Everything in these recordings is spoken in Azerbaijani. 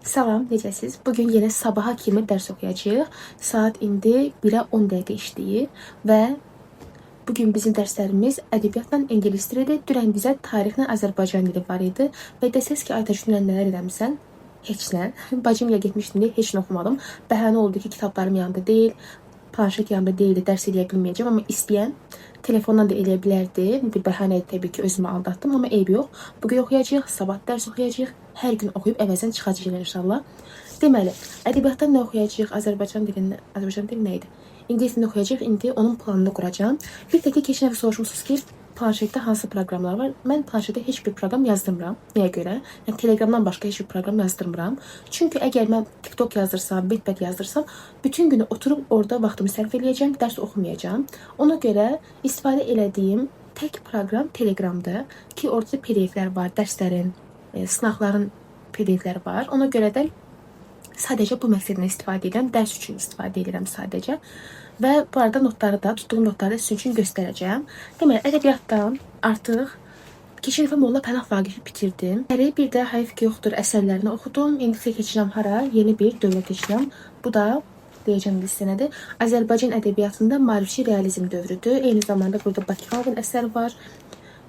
Salam, necəsiz? Bugün yenə sabaha kimi dərs oxuyacağıq. Saat indi 1-ə 10 dəqiqə işləyir və bugün bizim dərslərimiz ədəbiyyatla ingilis dilidir. Dünən bizə tarixlə Azərbaycan dili var idi və desəz ki, Aytaç, dünən nələr eləmisən? Heç nə. Bacım ilə getmişdim deyə heç nə oxumadım. Bəhanə oldu ki, kitablarım yanında deyil, planşet yanında deyildi, dərs eləyə bilməyəcəm, amma istəyən telefondan da eləyə bilərdi. Bir bəhanə idi, təbii ki, özümü aldatdım, amma eybi yox. Bugün oxuyacağıq, sabah dərs oxuyacağıq. Hər gün oxuyub əvəzən çıxacağıq inşallah. Deməli, ədəbiyyatdan nə oxuyacağıq? Azərbaycan dilində, Azərbaycan dili nə idi? İngilis dilini oxuyacağıq. İndi onun planını quracağam. Bir də ki, keçən dəfə soruşmusunuz ki, planşetdə hansı proqramlar var? Mən planşetə heç bir proqram yazdırmıram. Nəyə görə? Yəni Telegramdan başqa heç bir proqram yazdırmıram. Çünki əgər mən TikTok yazdırsam, Wattpad yazdırsam, bütün günü oturub orada vaxtımı sərf eləyəcəm, dərs oxumayacağam. Ona görə istifadə elədiyim tək proqram Telegramdır ki, orada PDF-lər var, dərslərin, sınaqların PDF-ləri var. Ona görə də sadəcə bu məqsədlə istifadə edirəm, dərs üçün istifadə edirəm sadəcə. Və bu arada notları da, tutduğum notları da sizin üçün göstərəcəm. Deməli, ədəbiyyatdan artıq keçən dəfə Molla Pənah Vaqifi bitirdim. Hələ bir də Hayf ki yoxdur əsərlərini oxudum. İndi isə keçirəm hara? Yeni bir dövrə keçirəm. Bu da deyəcəm indi sizə nədir? Azərbaycan ədəbiyyatında maarifçi realizm dövrüdür. Eyni zamanda burada Bakıxanovun əsəri var.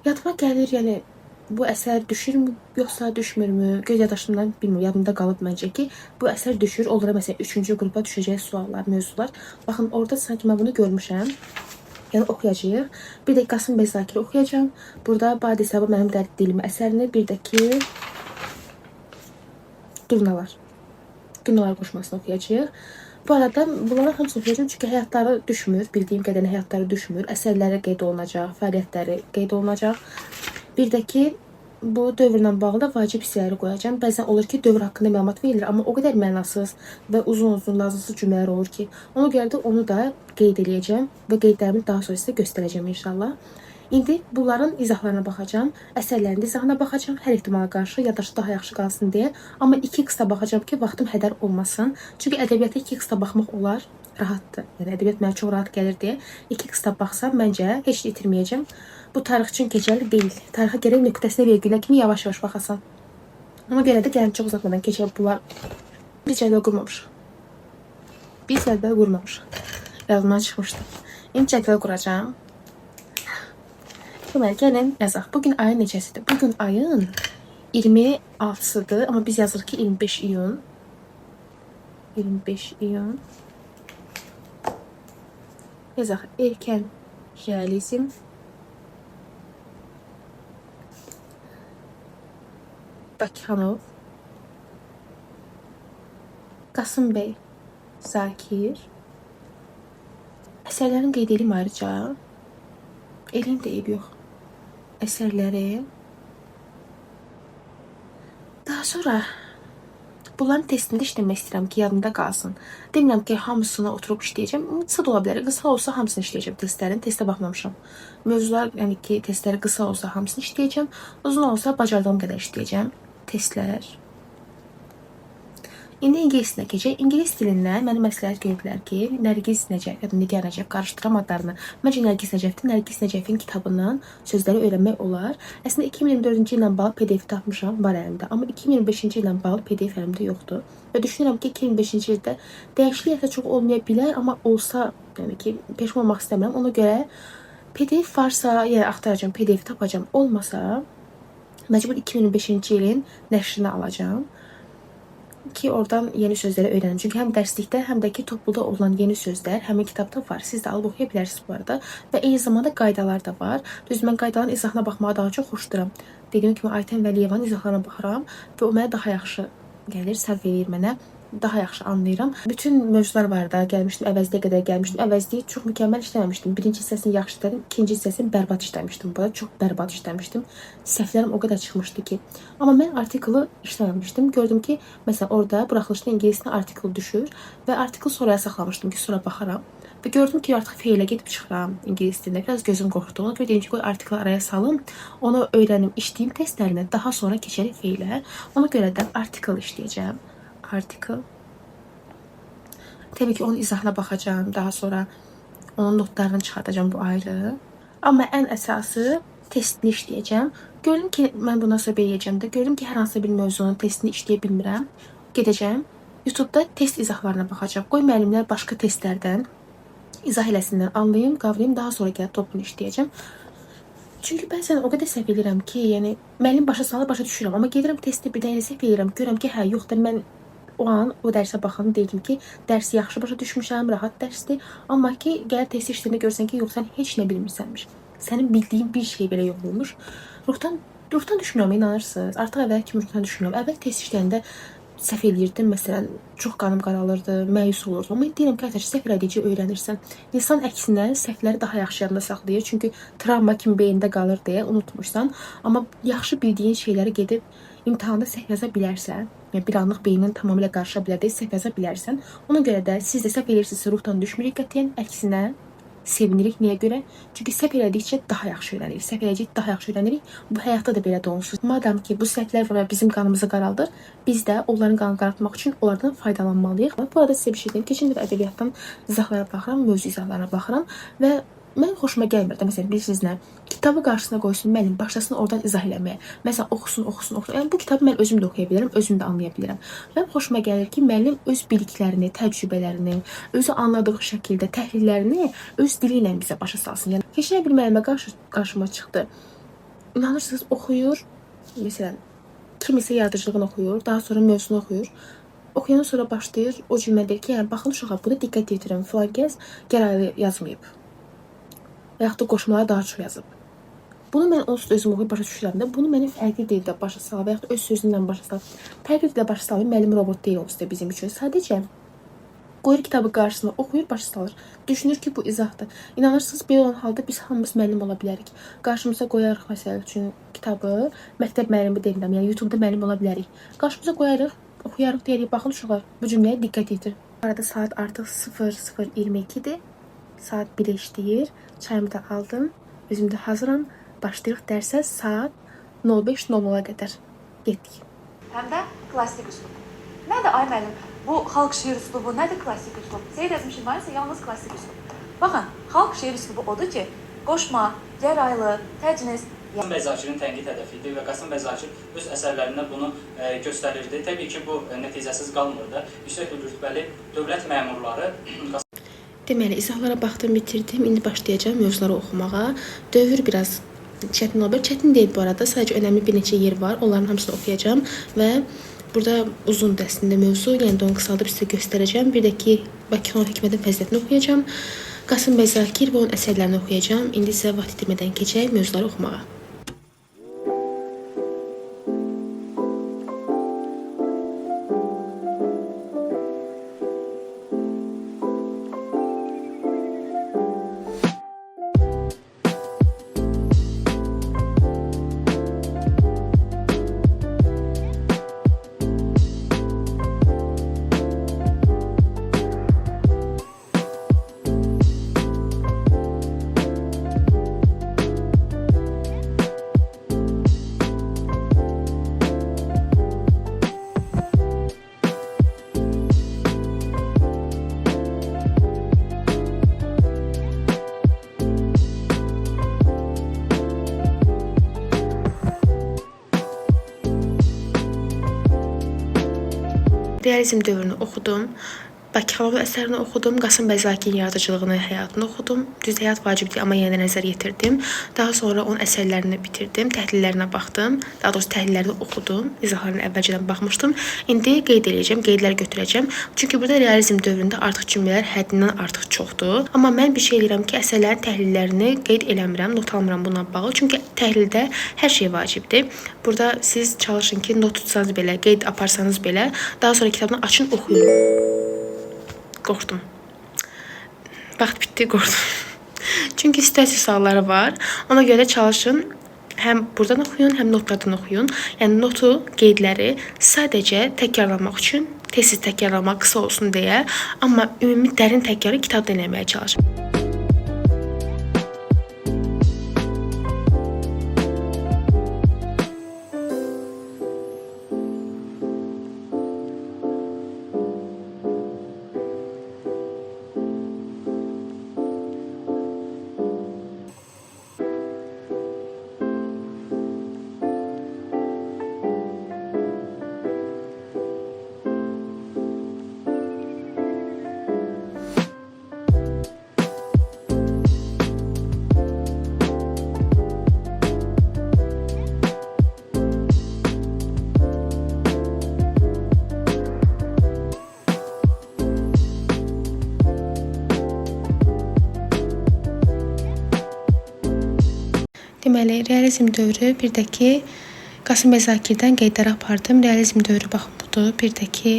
Yadıma gəlir, yəni bu əsər düşürmü yoxsa düşmürmü? Göz yaddaşımdan bilmirəm, yadımda qalıb məncə ki, bu əsər düşür. Onlara məsələn 3-cü qrupa düşəcək suallar, mövzular. Baxın, orada sanki mən bunu görmüşəm. Yəni oxuyacağıq. Bir də Qasım bəy Zakiri oxuyacağam. Burada Badi Səba mənim dərd dilim əsərini, bir də ki Durnalar. Durnalar qoşmasını oxuyacağıq. Bu arada bunların hamısını oxuyacağım çünki həyatları düşmür. Bildiyim qədərilə həyatları düşmür. Əsərləri qeyd olunacaq, fəaliyyətləri qeyd olunacaq. Bir də ki, bu dövrlə bağlı da vacib hissələri qoyacağam. Bəzən olur ki, dövr haqqında məlumat verilir, amma o qədər mənasız və uzun-uzun lazımsız cümlələr olur ki, ona görə də onu da qeyd eləyəcəm və qeydlərimi daha sonra sizə göstərəcəm inşallah. İndi bunların izahlarına baxacağam, əsərlərin izahına baxacağam, hər ehtimala qarşı yaddaşda daha yaxşı qalsın deyə. Amma 2x-da baxacağam ki, vaxtım hədər olmasın. Çünki ədəbiyyata 2x-da baxmaq olar, rahatdır. Yəni ədəbiyyat mənə çox rahat gəlir deyə 2x-da baxsam məncə heç nə itirməyəcəm. Bu tarix üçün keçərli deyil. Tarixə gərək nöqtəsinə vergülə kimi yavaş-yavaş baxasan. Ona görə də gəlin çox uzatmadan keçək bunlar. Biz cədvəl qurmamışıq. Biz cədvəl qurmamışıq. Yadımdan çıxmışdı. İndi cədvəl quracağam. Deməli, gəlin yazaq. Bugün ayın neçəsidir? Bugün ayın 26-sıdır. Amma biz yazırıq ki 25 iyun. 25 iyun. Yazaq. Erkən realizm. Bakıxanov. Qasım bəy Zakir. Əsərlərini qeyd edeyim ayrıca. Eləyim də eybi yox. Əsərləri. Daha sonra bunların testində işləmək istəyirəm ki, yadımda qalsın. Demirəm ki, hamısını oturub işləyəcəm. Qısa da ola bilər. Qısa olsa hamısını işləyəcəm testlərin. Testə baxmamışam. Mövzular, yəni ki, testləri qısa olsa hamısını işləyəcəm. Uzun olsa bacardığım qədər işləyəcəm. Testlər. İndi ingilis dilinə keçək. İngilis dilindən məni məsləhət görüblər ki, Nərgiz Nəcəf ya da Nigar Nəcəf, qarışdıram adlarını. Məncə Nərgiz Nəcəfdir. Nərgiz Nəcəfin kitabından sözləri öyrənmək olar. Əslində 2024-cü illə bağlı PDF tapmışam, var əlimdə. Amma 2025-ci illə bağlı PDF əlimdə yoxdur. Və düşünürəm ki, 2025-ci ildə dəyişiklik hətta çox olmaya bilər, amma olsa, yəni ki, peşman olmaq istəmirəm. Ona görə PDF varsa, yəni axtaracağam, PDF tapacağam. Olmasa, məcbur 2025-ci ilin nəşrini alacağam ki, oradan yeni sözləri öyrənim. Çünki həm dərslikdə, həm də ki, topluda olan yeni sözlər həmin kitabda var. Siz də alıb oxuya bilərsiniz bu arada. Və eyni zamanda qaydalar da var. Düz, mən qaydaların izahına baxmağı daha çox xoşlayıram. Dediyim kimi Aytən Vəliyevanın izahlarına baxıram və o mənə daha yaxşı gəlir, sərf eləyir mənə. Daha yaxşı anlayıram. Bütün mövzular var da, gəlmişdim, əvəzliyə qədər gəlmişdim. Əvəzliyi çox mükəmməl işləməmişdim. Birinci hissəsini yaxşı işlədim, ikinci hissəsini bərbad işləmişdim. Bu da çox bərbad işləmişdim. Səhvlərim o qədər çıxmışdı ki. Amma mən artiklı işləməmişdim. Gördüm ki, məsələn, orada buraxılışda ingilis dilinə artikl düşür və artikl sonraya saxlamışdım ki, sonra baxaram. Və gördüm ki, artıq feilə gedib çıxıram ingilis dilində. Biraz gözüm qorxdu. Ona görə dedim ki, qoy artiklı araya salım, onu öyrənim, işləyim testlərini, daha sonra keçərik feilə. Ona görə də artikl işləyəcəm. Article. Təbii ki, onun izahına baxacağam. Daha sonra onun notlarını çıxardacağam, bu ayrı. Amma ən əsası testini işləyəcəm. Gördüm ki, mən bundan sonra belə eləyəcəm də. Gördüm ki, hər hansı bir mövzunun testini işləyə bilmirəm. Gedəcəm YouTube-da test izahlarına baxacağam. Qoy müəllimlər başqa testlərdən izah eləsinlər, anlayım, qavrayım, daha sonra gəlib topunu işləyəcəm. Çünki bəzən o qədər səhv eləyirəm ki, yəni müəllim başa salır, başa düşürəm, amma gedirəm testdə birdən elə səhv eləyirəm, görürəm ki, hə, yox da mən o an o dərsə baxanda deyirdim ki, dərsi yaxşı başa düşmüşəm, rahat dərsdir. Amma ki, gəl testi işləyəndə görsən ki, yox, sən heç nə bilmirsənmiş. Sənin bildiyin bir şey belə yox olmuş. Ruhdan düşmürəm, inanırsınız. Artıq əvvəl kimi ruhdan düşmürəm. Əvvəl test işləyəndə səhv eləyirdim, məsələn, çox qanım qaralırdı, məyus olurdum. Amma indi deyirəm ki, aytaç, səhv elədikcə öyrənirsən. İnsan əksinə səhvləri daha yaxşı yadında saxlayır. Çünki travma kimi beynində qalır deyə unutmursan. Amma yaxşı bildiyin şeyləri gedib imtahanda səhv yaza bilərsən, yəni bir anlıq beynin tamamilə qarışa bilər deyə səhv yaza bilərsən. Ona görə də siz də səhv eləyirsinizsə ruhdan düşmürük qətiyyən, əksinə sevinirik. Niyə görə? Çünki səhv elədikcə daha yaxşı öyrənirik. Səhv elədikcə daha yaxşı öyrənirik. Bu həyatda da belədir onsuz. Madam ki, bu səhvlər var və bizim qanımızı qaraldır, biz də onların qanını qaraltmaq üçün onlardan faydalanmalıyıq. Bu arada sizə bir şey deyim. Keçən dəfə ədəbiyyatdan izahlara baxıram, mövzu izahlarına baxıram və mən xoşuma gəlmir də. Məsələn, bilirsiniz nə? Kitabı qarşısına qoysun müəllim, başlasın oradan izah eləməyə. Məsələn, oxusun, oxusun, oxusun. Yəni bu kitabı mən özüm də oxuya bilərəm, özüm də anlaya bilərəm. Mənim xoşuma gəlir ki, müəllim öz biliklərini, təcrübələrini, özü anladığı şəkildə təhlillərini öz dili ilə bizə başa salsın. Yəni keçən bir müəllimə qarşıma çıxdı. İnanırsınız, oxuyur, məsələn, kimisə yaradıcılığını oxuyur, daha sonra mövzunu oxuyur. Oxuyandan sonra başlayır o cümlə deyir ki, yəni baxın uşağa, buna diqqət yetirin. Filan kəs gəraylı yazmayıb. Və yaxud da qoşmaları daha çox yazıb. Bunu mən onsuz da özüm oxuyub başa düşürəm də. Bunu mənim fərqli dildə başa sal və yaxud da öz sözünlə başa sal. Fərqli dildə başa sal, müəllim robot deyil onsuz da bizim üçün. Sadəcə qoyur kitabı qarşısına, oxuyur, başa salır. Düşünür ki, bu izahdır. İnanırsınız, belə olan halda biz hamımız müəllim ola bilərik. Qarşımıza qoyarıq məsəl üçün kitabı, məktəb müəllimi demirəm, yəni YouTube-da müəllim ola bilərik. Qarşımıza qoyarıq, oxuyarıq, deyirik, baxın uşaqlar, bu cümləyə diqqət yetir. Bu arada saat artıq 00:22-dir. Saat 1 işləyir. Çayımı da aldım. Özüm də hazıram. Başlayırıq dərsə saat 05:00-a qədər. Getdik. Həm də klassik üslub. Nədir ay müəllim? Bu xalq şeir üslubu, nədir klassik üslub? Seyid Əzim Şirvani isə yalnız klassik üslub. Baxın, xalq şeir üslubu odur ki, qoşma, gəraylı, təcnis, Qasım bəy Zakirin tənqid hədəfi idi və Qasım bəy Zakir öz əsərlərində bunu göstərirdi. Təbii ki, bu nəticəsiz qalmırdı. Yüksək rütbəli dövlət məmurları Deməli, izahlara baxdım, bitirdim. İndi başlayacağam mövzuları oxumağa. Dövr biraz çətin ola bilər. Çətin deyil bu arada. Sadəcə önəmli bir neçə yer var. Onların hamısını oxuyacağam və burada uzundur əslində mövzu. Yəni də onu qısaldıb sizə göstərəcəm. Bir də ki, Bakıxanov Hikmətin fəzilətini oxuyacağam. Qasım bəy Zakir və onun əsərlərini oxuyacağam. İndi isə vaxt itirmədən keçək mövzuları oxumağa. Realizm dövrünü oxudum. Bakıxanov əsərini oxudum. Qasım bəy Zakirin yaradıcılığını, həyatını oxudum. Düzdür, həyat vacib deyil, amma yenə də nəzər yetirdim. Daha sonra onun əsərlərini bitirdim, təhlillərinə baxdım. Daha doğrusu təhlillərini oxudum, izahlarına əvvəlcədən baxmışdım. İndi qeyd eləyəcəm, qeydlər götürəcəm. Çünki burada realizm dövründə artıq cümlələr həddindən artıq çoxdur. Amma mən bir şey eləyirəm ki, əsərlərin təhlillərini qeyd eləmirəm, not almıram bununla bağlı. Çünki təhlildə hər şey vacibdir. Burada siz çalışın ki, not tutsanız belə, qeyd aparsanız belə, daha sonra kitabını açın, oxuyun. Qorxdum. Vaxt bitdi, qorxdum. Çünki situasiya sualları var. Ona görə çalışın, həm buradan oxuyun, həm notlardan oxuyun. Yəni notu, qeydləri sadəcə təkrarlamaq üçün, tez-tez təkrarlamaq qısa olsun deyə, amma ümumi dərin təkrarı kitabda eləməyə çalışın. Deməli, realizm dövrü, bir də ki, Qasım bəy Zakirdən qeydləri apardım. Realizm dövrü baxın budur. Bir də ki,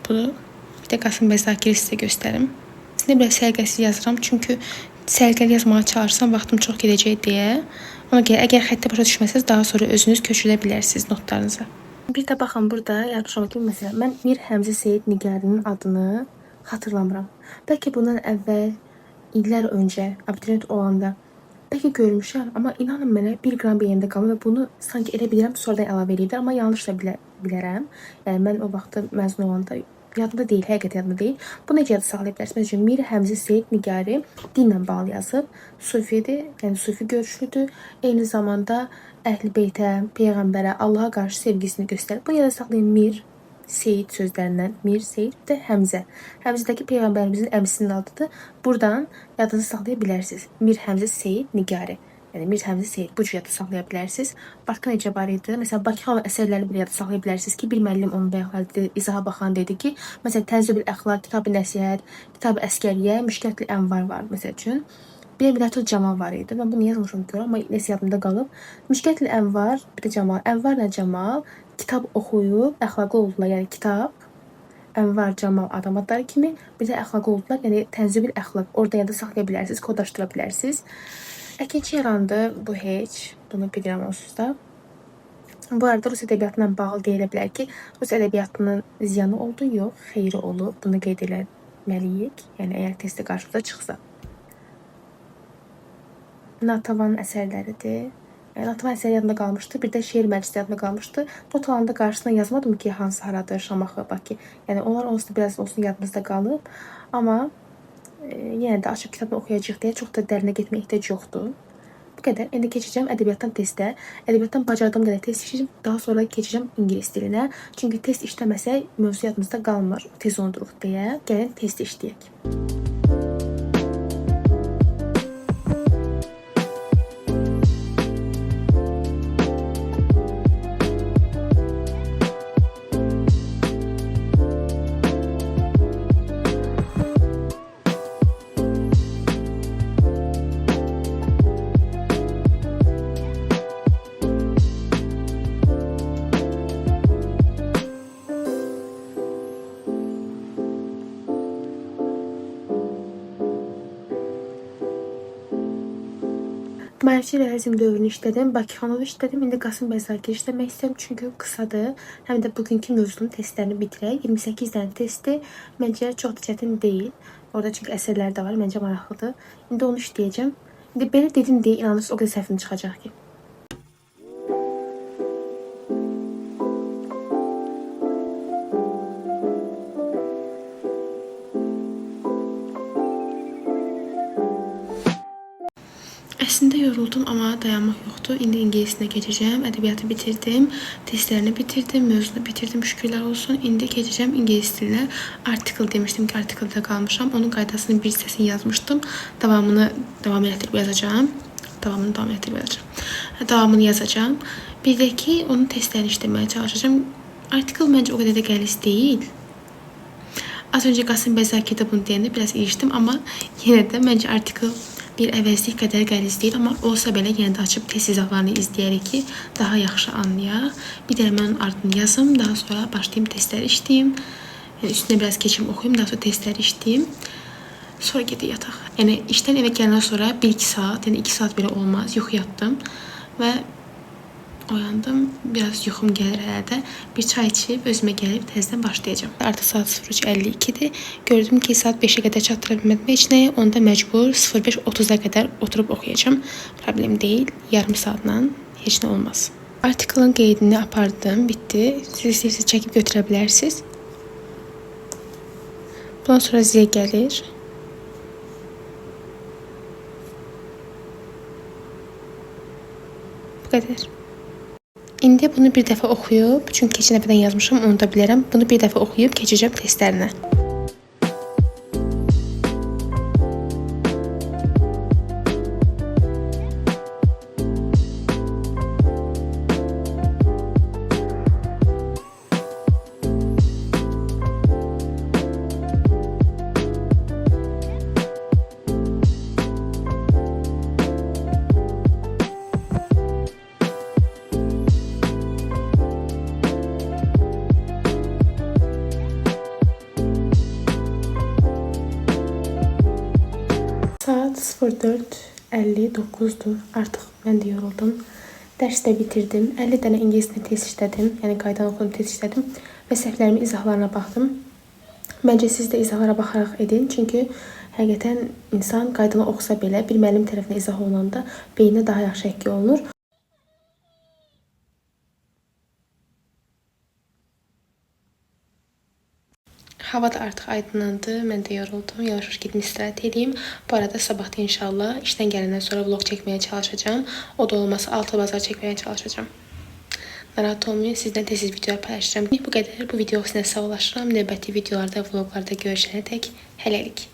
budur. Bir də Qasım bəy Zakiri sizə göstərim. Əslində biraz səliqəsiz yazıram, çünki səliqəli yazmağa çalışsam vaxtım çox gedəcək deyə. Ona görə əgər xətti başa düşməsəz, daha sonra özünüz köçürə bilərsiniz notlarınıza. Bir də baxın burada yazmışam ki, məsələn, mən Mir Həmzə Seyid Nigarinin adını xatırlamıram. Bəlkə bundan əvvəl illər öncə abituriyent olanda bəlkə görmüşəm, amma inanın mənə bir qram beynimdə qalmır və bunu sanki elə bilirəm sonradan əlavə eləyiblər, amma yanlış da bilərəm. Yəni mən o vaxtı məzun olanda yadımda deyil, həqiqətən yadımda deyil. Bunu necə yadda saxlaya bilərsiniz? Məsələn, Mir Həmzə Seyid Nigari dinlə bağlı yazıb, sufidir, yəni sufi görüşlüdür. Eyni zamanda Əhl-i Beytə, peyğəmbərə, Allaha qarşı sevgisini göstərir. Bunu yadda saxlayın Mir Seyid sözlərindən. Mir Seyid də Həmzə. Həmzədəki peyğəmbərimizin əmisinin adıdır. Buradan yadınızda saxlaya bilərsiniz. Mir Həmzə Seyid Nigari. Yəni Mir Həmzə Seyid bu cür yadda saxlaya bilərsiniz. Başqa necə var idi? Məsələn, Bakıxanov əsərlərini belə yadda saxlaya bilərsiniz ki, bir müəllim onun bayaqlar dedi, izaha baxan dedi ki, məsələn, Tənzibül Əxlaq, Kitab-ı Nəsihət, Kitab-ı Əskəriyyə, Müşkətül Ənvar var məsəl üçün. Bir də Milətül Camal var idi. Mən bunu yazmışam görürəm, amma nəsə yadımda qalıb. Müşkətül Ənvar, bir də Camal. Ənvarla Camal kitab oxuyub əxlaqlı oldular. Yəni kitab, Ənvar, Camal adam adları kimi bir də əxlaqlı oldular. Yəni Tənzibül Əxlaq. Orada yadda saxlaya bilərsiniz, kodlaşdıra bilərsiniz. Əkinçi yarandı bu heç. Bunu bilirəm onsuz da. Bu arada Rus ədəbiyyatı ilə bağlı deyilə bilər ki, Rus ədəbiyyatının ziyanı oldu, yox, xeyri olub. Bunu qeyd eləməliyik. Yəni əgər testdə qarşımıza çıxsa. Natavanın əsərləridir. Yəni, Natavan əsəri yadımda qalmışdı. Bir də şeir məclisi yadımda qalmışdı. Not alanda qarşısına yazmadım ki, hansı haradır, Şamaxı, Bakı. Yəni onlar onsuz da biraz olsun yadınızda qalıb. Amma yenə də açıb kitabı oxuyacağıq deyə çox da dərinə getməyə ehtiyac yoxdur. Bu qədər. İndi keçəcəm ədəbiyyatdan testə. Ədəbiyyatdan bacardığım qədər test işləyəcəm. Daha sonra keçəcəm ingilis dilinə. Çünki test işləməsək mövzu yadımızda qalmır. Tez unuduruq deyə. Gəlin test işləyək. Maarifçi realizm dövrünü işlədim, Bakıxanovu işlədim. İndi Qasım bəy Zakir işləmək istəyirəm, çünki qısadır. Həm də bugünkü mövzunun testlərini bitirək. 28 dənə testdir. Məncə çox da çətin deyil. Orada çünki əsərlər də var, məncə maraqlıdır. İndi onu işləyəcəm. İndi belə dedim deyə inanırsınız o qədər səhvim çıxacaq ki. Əslində yoruldum, amma dayanmaq yoxdur. İndi ingilis dilinə keçəcəm. Ədəbiyyatı bitirdim, testlərini bitirdim, mövzunu bitirdim, şükürlər olsun. İndi keçəcəm ingilis dilinə. Article demişdim ki, article'da qalmışam. Onun qaydasının bir hissəsini yazmışdım. Davamını davam elətdirib yazacağam. Davamını davam elətdirib yazacağam. Davamını yazacağam. Bir də ki, onun testlərini işləməyə çalışacağam. Article məncə o qədər də qəliz deyil. Az öncə Qasım bəy Zakirdə bunu deyəndə biraz ilişdim, amma yenə də məncə article bir əvəzlik qədər qəliz deyil, amma olsa belə yenə də açıb test izahlarını izləyərik ki, daha yaxşı anlayaq. Bir də mən ardını yazım, daha sonra başlayım testləri işləyim. Yəni üstünə biraz keçim oxuyum, daha sonra testləri işləyim. Sonra gedək yataq. Yəni işdən evə gələndən sonra 1-2 saat, yəni 2 saat belə olmaz, yuxu yatdım və oyandım. Biraz yuxum gəlir hələ də. Bir çay içib özümə gəlib təzədən başlayacağam. Artıq saat 03:52-dir. Gördüm ki, saat 5-ə qədər çatdıra bilmədim heç nəyi. Onda məcbur 05:30-a qədər oturub oxuyacağam. Problem deyil. Yarım saatla heç nə olmaz. Artiklın qeydini apardım, bitdi. Siz istəyirsiniz çəkib götürə bilərsiniz. Bundan sonra Z gəlir. Bu qədər. İndi bunu bir dəfə oxuyub, çünki keçən dəfədən yazmışam, onu da bilərəm. Bunu bir dəfə oxuyub keçəcəm testlərinə. 04:59-dur. Artıq mən də yoruldum. Dərs də bitirdim. 50 dənə ingilis dilini test işlədim. Yəni qaydan oxudum, test işlədim və səhvlərimin izahlarına baxdım. Məncə siz də izahlara baxaraq edin. Çünki həqiqətən insan qaydanı oxusa belə bir müəllim tərəfindən izah olunanda beyninə daha yaxşı həkk olunur. Hava da artıq aydınlandı. Mən də yoruldum. Yavaş-yavaş gedim istirahət edeyim. Bu arada sabah da inşallah işdən gələndən sonra vlog çəkməyə çalışacağam. O da olmasa altı bazar çəkməyə çalışacağam. Narahat olmayın, sizdən tez-tez videolar paylaşacağım. Bu qədər. Bu video sizə sağollaşıram. Növbəti videolarda, vloglarda görüşənə tək hələlik.